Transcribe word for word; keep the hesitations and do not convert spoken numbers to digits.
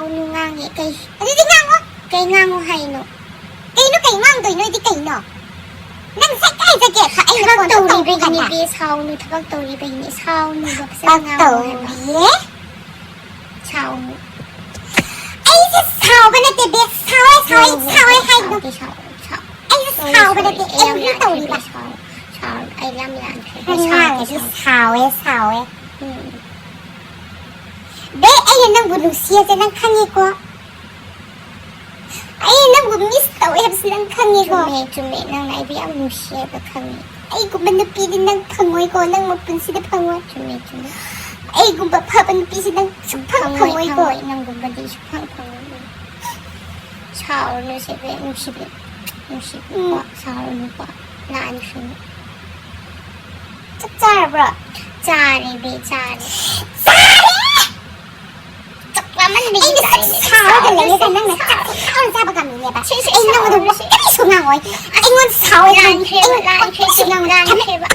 ꯁꯥꯎꯅꯨ ꯉꯥꯡꯉꯦ꯫ ꯀꯩ? ꯑꯗꯨꯗꯤ ꯉꯥꯡꯉꯣ꯫ ꯀꯩ ꯉꯥꯡꯉꯣ ꯍꯥꯏꯅꯣ? ꯀꯩꯅꯣ ꯀꯩ ꯉꯥꯡꯗꯣꯏꯅꯣ? ꯑꯩꯗꯤ ꯀꯩꯅꯣ? ꯅꯪ ꯉꯁꯥꯏ ꯀꯥꯏ ꯆꯠꯀꯦ? ꯑꯩꯅ ꯊꯕꯛ ꯐꯣꯟ ꯇꯧ ꯇꯧꯔꯤꯕꯒꯤꯅꯦ ꯀꯥꯟꯗ꯫ ꯕꯦ, ꯁꯥꯎꯅꯨ, ꯊꯕꯛ ꯇꯧꯔꯤꯕꯒꯤꯅꯦ꯫ ꯁꯥꯎꯅꯨꯕ, ꯐꯖꯅ ꯊꯕꯛ ꯉꯥꯡꯉꯣ ꯍꯥꯏꯕ꯫ ꯇꯧꯔꯤꯌꯦ? ꯁꯥꯎꯅꯨ꯫ ꯑꯩꯁꯦ ꯁꯥꯎꯕ ꯅꯠꯇꯦ ꯕꯦ, ꯁꯥꯎꯋꯦ, ꯁꯥꯎꯋꯦ, ꯍꯣꯏ, ꯍꯣꯏ, ꯁꯥꯎꯋꯦ ꯍꯣꯏ, ꯍꯥꯏꯅꯣ꯫ ꯁꯥꯎꯗꯦ, ꯁꯥꯎꯗꯦ, ꯁꯥꯎ-, ꯑꯩꯁꯦ ꯑꯩ ꯁꯥꯎꯕ ꯁꯣꯔꯤ, ꯅꯠꯇꯦ, ꯑꯩ ꯌꯥꯝ ꯑꯩ ꯂꯥꯟꯈ꯭ꯔꯦ ꯇꯧꯔꯤꯕ꯫ ꯕꯦ, ꯁꯥꯎ-, ꯁꯥꯎ-, ꯑꯩ ꯌꯥꯝ ꯂꯥꯟꯈ꯭ꯔꯦ ꯕꯦ, ꯅꯪ ꯁꯥꯎꯗꯦ, ꯉꯥꯡꯉꯗꯤ ꯁꯥꯎ-, ꯁꯥꯎꯋꯦ, ꯁꯥꯎꯋꯦ꯫ ꯎꯝ꯫ ꯕꯦ, ꯑꯩꯅ ꯅꯪꯕꯨ ꯅꯨꯡꯁꯤꯌꯦꯁꯦ ꯅꯪ ꯈꯪꯉꯤꯀꯣ꯫ ꯑꯩ ꯅꯪꯕꯨ ꯃꯤꯁ ꯇꯧꯋꯦ ꯍꯥꯏꯕꯁꯤ ꯅꯪ ꯈꯪꯉꯤꯀꯣ꯫ ꯆꯨꯝꯃꯦ, ꯆꯨꯝꯃꯦ, ꯅꯪꯅ ꯑꯩꯕꯨ ꯌꯥꯝ ꯅꯨꯡꯁꯤ ꯍꯥꯏꯕ ꯈꯪꯉꯦ꯫ ꯑꯩꯒꯨꯝꯕ ꯅꯨꯄꯤꯗꯤ ꯅꯪ ꯐꯪꯉꯣꯏꯀꯣ, ꯅꯪ ꯃꯄꯨꯟꯁꯤꯗ ꯐꯪꯉꯣꯏ꯫ ꯆꯨꯝꯃꯦ, ꯆꯨꯝꯃꯦ꯫ ꯑꯩꯒꯨꯝꯕ ꯐꯕ ꯅꯨꯄꯤꯁꯤ ꯅꯪ ꯁꯨꯡꯐꯪ ꯐꯪꯉꯣꯏ, ꯐꯪꯉꯣꯏꯀꯣ꯫ ꯐꯪꯉꯣꯏ, ꯅꯪꯒꯨꯝꯕꯗꯤ ꯁꯨꯡꯐꯪ ꯐꯪꯉꯣꯏ꯫ ꯁꯥꯎꯔꯅꯨ ꯁꯦ ꯕꯦ, ꯅꯨꯡꯁꯤꯕꯤ, ꯅꯨꯡꯁꯤꯕꯤꯀꯣ, ꯎꯝ꯫ ꯁꯥꯎꯔꯅꯨꯀꯣ, ꯂꯥꯟꯈ꯭ꯔꯅꯤ꯫ ꯆꯥꯛ ꯆꯥꯔꯕ꯭ꯔꯣ? ꯆꯥꯔꯦ ꯕꯦ, ꯆꯥꯔꯦ꯫ ꯆꯥꯔꯦ! ꯆꯥꯛ ꯂꯥꯝꯃꯟꯕꯒꯤ ꯑꯩꯅ ꯆꯥꯛ ꯆꯥꯔꯦ꯫ ꯁꯥꯎꯔꯒ ꯂꯩꯔꯒ ꯅꯪꯅ ꯆꯥꯛ ꯁꯥꯎꯔ ꯆꯥꯕ ꯉꯝꯃꯤꯅꯦꯕ꯫ ꯁꯦ, ꯁꯦ, ꯑꯩ ꯅꯪꯉꯣꯟꯗ ꯁꯥꯎꯔꯅꯨ ꯁꯦ꯫ ꯀꯔꯤꯁꯨ ꯉꯥꯡꯉꯣꯏ꯫ ꯑꯩꯉꯣꯟꯗ ꯁꯥꯎꯋꯦ ꯅꯪ꯫ ꯂꯥꯟꯈ꯭ꯔꯦꯕ, ꯑꯩꯉꯣꯟꯗ ꯂꯥꯟꯈ꯭ꯔꯦ, ꯀꯔꯤꯁꯨ ꯉꯥꯡꯉꯣꯏ꯫ ꯊꯝꯃꯦ꯫ ꯂꯥꯟꯈ꯭ꯔꯦꯕ꯫